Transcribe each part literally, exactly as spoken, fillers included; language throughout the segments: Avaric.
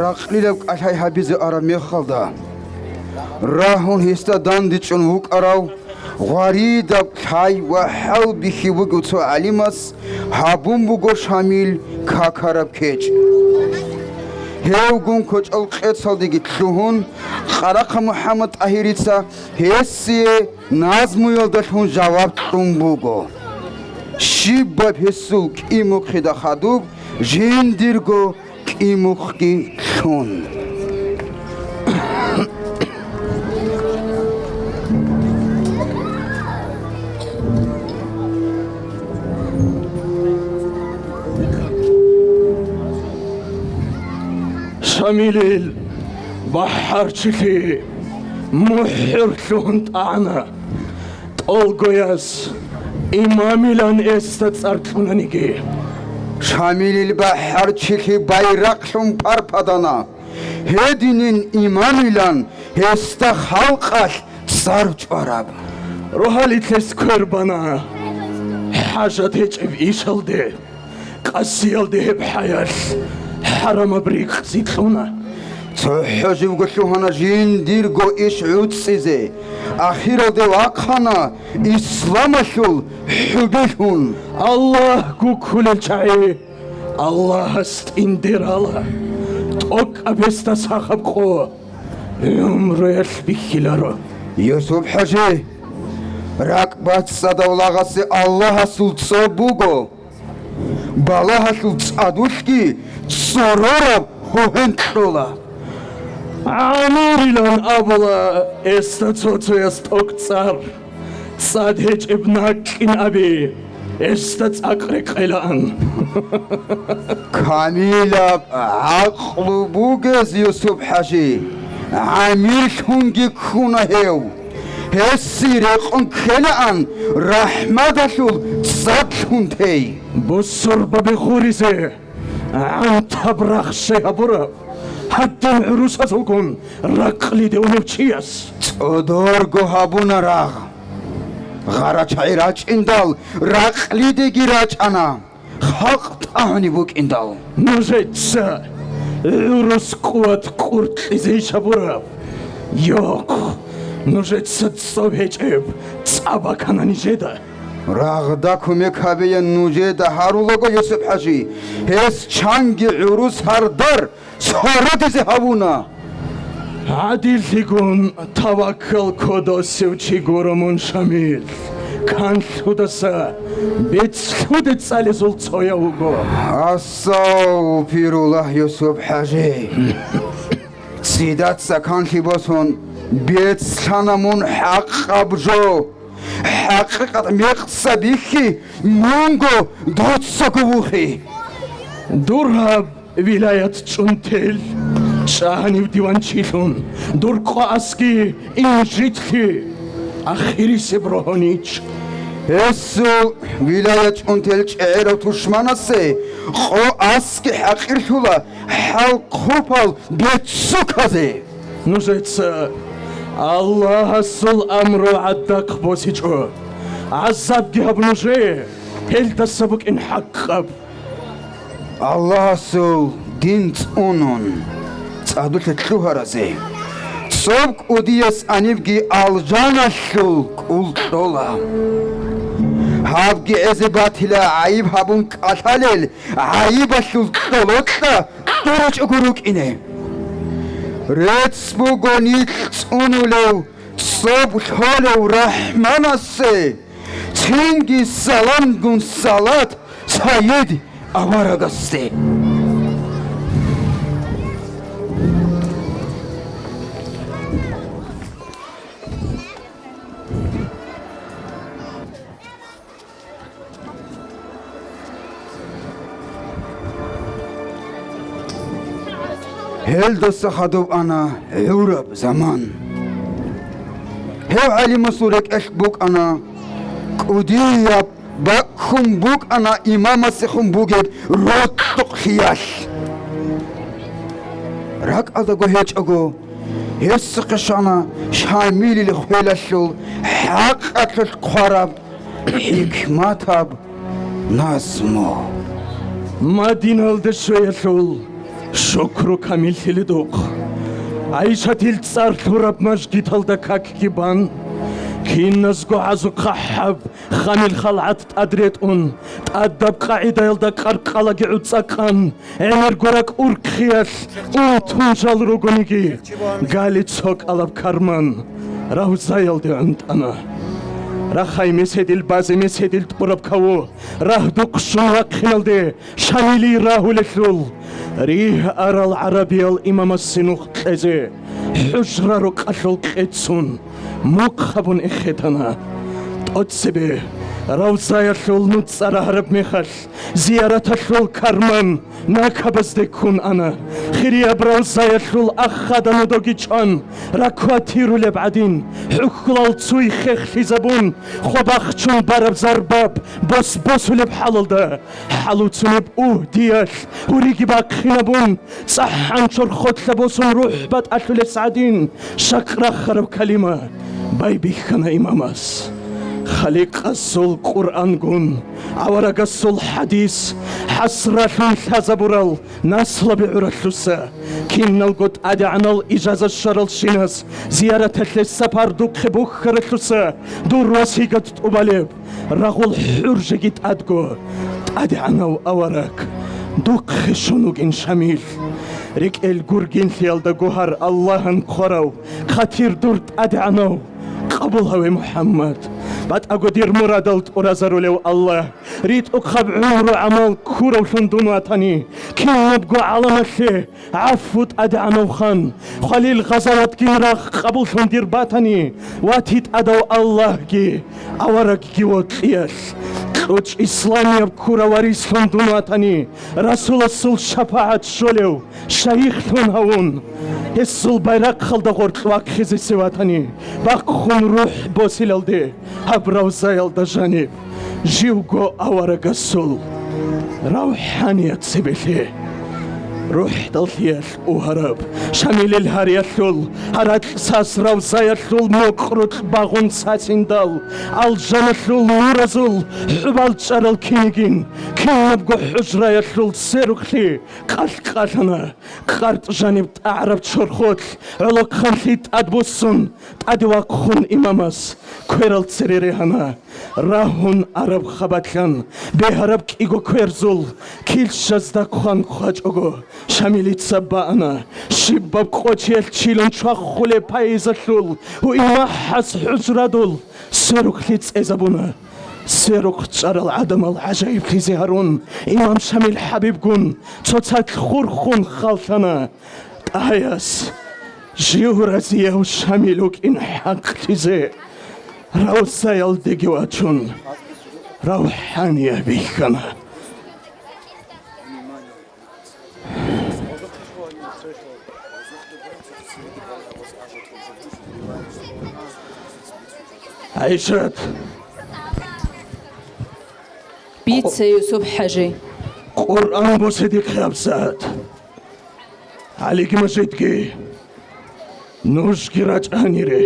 Ракълилаб кӀалъай гьабизе араб мехалда, рагьун гьесда дандечӀун вукӀарав гъваридаб лъай ва хӀалбихьи вугев цо гӀалимас гьабун буго Шамил какараб кечӀ. Гьевгун кочӀол къецалдеги лъугьун, Къарахъа МухӀаммад ТӀагьирица гьесие назмуялдалъун жаваб кьун буго. Щибаб гьесул кӀимухъида хадуб жиндирго кӀимухъги лъун. Шамилил бахӀарчилъи мухӀур лъугьун тӀагӀана. ТӀолгояс имамилан гьесда цӀар кьунаниги. Шамилил бахӀарчилъи байрахълъун парпадана, гьединин имамилан гьесда халкъалъ цӀар чӀвараб. Рогьалилъес квер бана, хӀажат гьечӀеб ишалде. Къасиялде гьеб хӀаялъ хӀарамаб рикъзи кьуна. ЦохӀо живго лъугьана жиндирго иш гӀуцӀизе. Ахиралде вахъана исламалъул хӀубилъун. Аллагь гуккулел чагӀи, Аллагьас тӀинде рала. ТӀокӀаб гьесда сахаб къо гӀумруялъ бихьиларо. Юсуп-хӀажи, ракӀбацӀцӀадав лагъасе Аллагьасул цӀоб буго. Балагьалъул цӀадулъги цӀорораб гьугьен кьола. ГӀамирилан абула гьесда цо-цояс тӀокӀцӀар, цӀад гьечӀеб накьин аби, гьесда цӀакъ рекъелаан. Камилаб гӀакълу бугез Юсуп-хӀажи, гӀамирлъунги ккуна гьев. Гьесие рекъон ккелаан рахӀмадалъул цӀадлъун тей. Бусурбаби гъуризе гӀантаб рахщай гьабураб, гьадин гӀурусазулгун ракълиде унев чияс. ЦӀодорго гьабуна рагъ. ГъарачагӀи рачӀиндал, ракълидеги рачӀана. Халкъ тӀагӀунеб букӀиндал. Нужеца гӀурус къуват къуркьизе иш гьабураб? Йохъ, нужеца цӀоб гьечӀеб цӀа бакана нижеда. Рагъда кумек гьабеян нужеда гьарулаго, Юсуп-хӀажи, гьес чанги гӀурус гьардар цородизе гьавуна. ГӀадиллъигун таваккал кодосев чи гуро мун, Шамил. Канлъудаса бецӀлъуде цӀалезул цояв вуго. Астагъфируллагь, Юсуп-хӀажи. Цидаса канлъи босун бецӀлъана мун хӀакъаб жо. ХӀакъикъат мекъса бихьи, мунго дуцаго вухи. Дур гьаб вилаят чӀунтел, чӀагьанив диванчилъун, дур къоасги инжитлъи, ахирисеб рогьонич. Гьесул вилаят чӀунтел чӀегӀерав тушманасе къоасги хӀакъирлъула хӀалхъубал беццуказе. Нужеца Аллагьасул амру гӀадахъ босичӀо. ГӀазабги гьаб нужее, гьелдаса букӀин хӀакъаб. Аллагьасул дин цӀунун цӀадулъе лъугьаразе, цӀоб кӀудияс анибги алжаналъул кӀул кьола. Гьабги гӀезе батила гӀайиб гьабун кӀалъалел гӀайибалъул кьолокьа кьурачӀого рукӀине. Рецц буго нилъ цӀунулев, цӀоб лъолев РахӀманасе, цинги саламгун салат Сайид аварагасде. Гьелдаса хадуб ана гӀураб заман. Гьев гӀалимасул рекӀелъ букӀана кӀудияб, бакӀ хьун букӀана имамасехун бугеб рокьукълъиялъ. РакӀалдаго гьечӀого, гьесухъе щвана Шамилил хвелалъул хӀакъалъулъ хъвараб хӀикматаб назму. Мадиналде щвеялъул Шукру камиллъилидухъ. ГӀайшатил цӀар лъураб мажгиталда какги бан, киназго гӀазухъа хӀаб ханил халгӀат тӀад ретӀун, тӀадаб къагӀидаялда къаркъалаги гӀуцӀа къан, гӀемерго ракӀ урхъиялъ унтун жал ругониги, гали цо кӀалаб карман равзаялде гӀунтӀана. Рахай меседил базе меседил тӀураб каву, рагьдухъ щун вахъиналде Шамилий рагьулелъул, ригь арал гӀарабиял имамасе нух кьезе, хӀужра рукъалъул къецун, мухъ гьабун эхетана. ТӀоцебе равзаялъул нуцӀа рагьараб мехалъ, зияраталъул карман накабазде ккун ана. Хирияб равзаялъул ахада нудоги чӀван, ракватирулеб гӀадин, хӀухьулал цуй хехлъизабун, хва бахчун бараб зарбаб бос-босулеб хӀалалда, хӀалуцунеб угьдиялъ гьуриги бахъинабун, цӀахӀан чорхолъа босун рухӀ батӀалъулес гӀадин, шакъ рахараб калима байбихьана имамас. Халикъасул Къуръангун, аварагасул хӀадис хӀасралъун лъазабурал наслаби гӀуралъуса, киналго тӀадегӀанал ижаза щваралщинас зияраталъе сапар духъе бухьаралъуса дур васигат тӀубалеб. Рагъул хӀуржеги тӀадго, тӀадегӀанав авараг, духъе щун вугин Шамил. РекӀел гургинлъиялда гугьар Аллагьан хъварав, хъатир дур тӀадегӀанав, къабул гьаве, МухӀаммад. БатӀаго дир мурадал тӀуразарулев Аллагь, ритӀухъаб гӀумру-гӀамал ккуравлъун дун ватани, кинабго гӀаламалъе ГӀафу, ТӀадегӀанав хан, хвалил гъазаватгин рагъ къабуллъун дир батани, вати тӀадав Аллагьги аварагги вокьиялъ, кьучӀ исламияб ккура варислъун дун ватани, Расуласул шапагӀат щолев шайихлъун гьавун, гьесул байрахъалда гъоркь вахъизесе ватани, бахъун рухӀ босилалде гьаб равзаялда жаниб. Живго аварагасул равхӀаният цебелъе. РухӀдаллъиялъ угьараб Шамилил гьариялъул, гьаракь сас равзаялъул мукърукь багъун сасиндал, алжаналъул нуразул хӀубал чӀарал кинигин, кинабго хӀужраялъул сверухълъи къалъ-къалъана, къартӀ жаниб тӀагӀараб чорхолъ гӀолохъанлъи тӀадбуссун, тӀаде вахъун имамас кверал цере регьана. Рагьун араб хабалъан бегьараб кӀиго кверзул килщазда хъван хъвачӀого, Шамилица баана, щибаб къочиялъ чилун чвахулеб пайизалъул гьуи махӀас хӀужрадул сверухълъи цӀезабуна. Сверухъ чӀарал гӀадамал гӀажаиблъизе гьарун, имам Шамил хӀабибгун цоцалъ хурхун халлъана. ТӀагьаяс жив разияв Шамил вукӀин хӀакълъизе равзаялдеги вачун, равхӀанияб бихьана. ГӀайшат! Бица, Юсуп-хӀажи. Къуръан босидихъе гьабсагӀат. ГӀалиги Мажидги, нужги рачӀанире.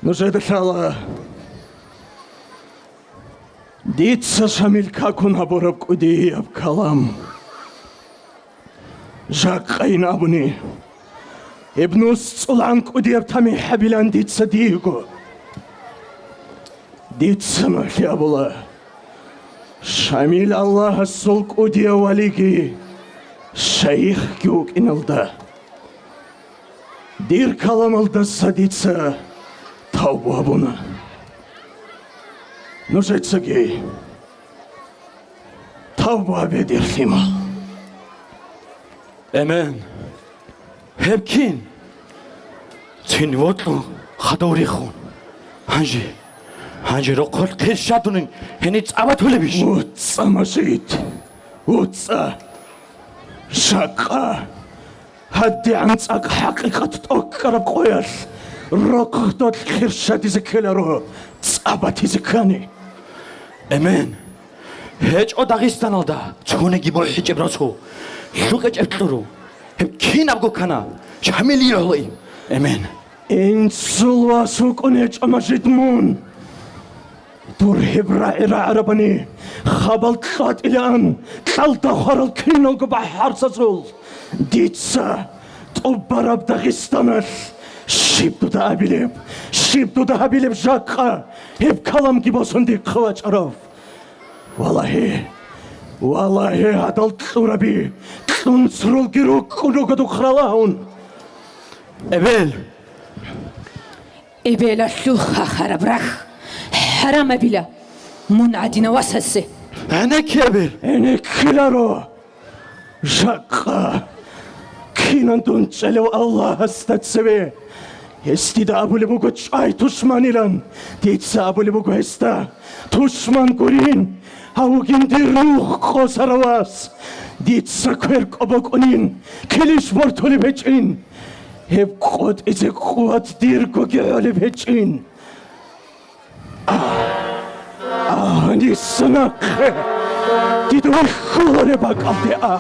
Нужеда лъала дица Шамил какун гьабураб кӀудияб калам. Жакъайин абуни, Ибнус цӀулан кӀудияб тамихӀ гьабилан дица диего. Дица нугӀлъи абула, Шамил Аллагьасул кӀудияв валиги шайихги вукӀиналда. Дир каламалдаса дица тавбу гьабуна. Нужецаги тавбу гьабе, дир лъимал. Эмен. Гьеб кин? Цин вокьун хадув рихун. Гьанже, гьанже рохъолъ хъирщадунин гьениб цӀа батулебищ? ВуцӀа, Мажид, вуцӀа! Жакъа гьадигӀан цӀакъ хӀакъикъат тӀокӀкӀараб къоялъ рохъдолъ хъирщадизе ккеларо цӀа батизе ккани. Эмен, ГьечӀо Дагъистаналда цониги бухӀичӀеб росу, лъукъичӀеб кьуру. Гьеб кинабго ккана, Шамил йигьлуи. Эмен. Инсул вас вукӀун гьечӀо, Мажид, мун. Дур гьеб рагӀи рагӀарабани хабал кьватӀилаан кьалда хварал киналго бахӀарзазул. Дица тӀубараб Дагъистаналъ щиб дуда абилеб, щиб дуда гьабилеб жакъа, гьеб каламги босун дихъе вачӀарав. Валагьи, валагьи, гьадал кьураби кьунцрулги рукӀкӀун руго духъ ралагьун. Эбел! Эбелалъул хахараб рахь хӀарамабила мун гӀадинав васасе. ГӀенекке, эбел! ГӀенеккиларо! Жакъа кинан дун чӀелев Аллагьасда цеве гьес дида абулеб буго, чӀвай тушманилан. Дица абулеб буго гьесда, тушман гурин, гьавгин дир рухӀ къосарав вас. Дица квер кӀобокӀунин, килищ бортулеб гьечӀин. Гьеб къотӀизе къуват диргоги гӀолеб гьечӀин. А, а, гьаниса нахъе дида вихьулареб бакӀалде а.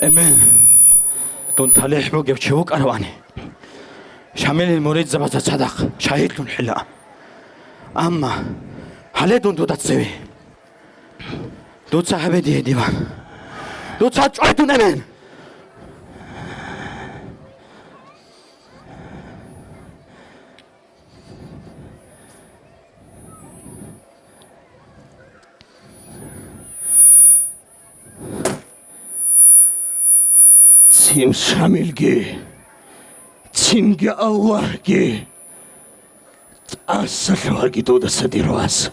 Эмен, дун талихӀ бугев чи вукӀаравани, Шамилил муридзабазда цадахъ шагьидлъун хӀила. Амма гьале дун дуда цеве. Дуца гьабе дие, диван. Дуца чӀвай дун, Эмен! Цин Шамилги, цинги Аллагьги тӀаса лъугьаги дудаса, дир вас.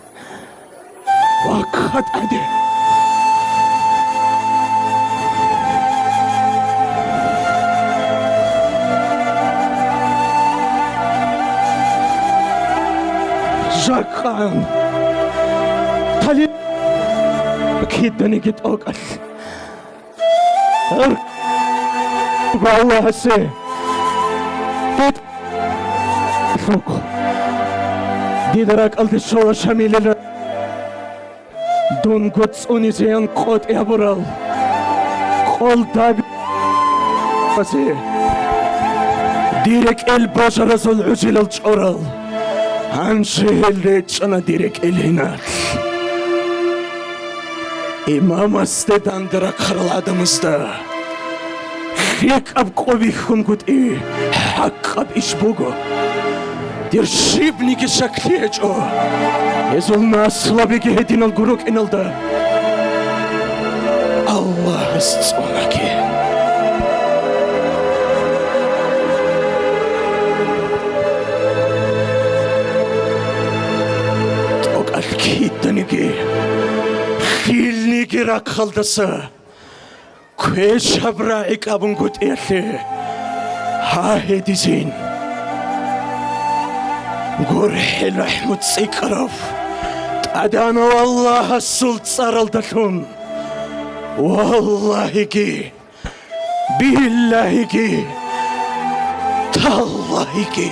Вахъа тӀаде! Жакъан тали киданиги тӀокӀалъ. Аллагьасе лъукъ. Дида ракӀалде щола Шамилил ра-, дунго цӀунизеян къотӀи гьабурал къолдаби асе, дир рекӀел бажаразул гӀужилал чӀорал. Гьанже гьел речӀчӀана дир рекӀел гьиналъ. Имамасде данде рахъарал гӀадамазда лъикӀаб къо бихьунгутӀи хӀакъаб иш буго. Дир щибниги щаклъи гьечӀо, гьезул наслабиги гьединал гурукӀиналда Аллагьас цӀунаги. ТӀокӀалъ киданиги, хилниги рахъалдаса квешаб рагӀи кӀабунгутӀиялъе гьа гьедизин. ГурхӀел рахӀму цӀикӀкӀарав ТӀадегӀанав Аллагьасул цӀаралдалъун, валлагьиги, биллагьиги, таллагьиги.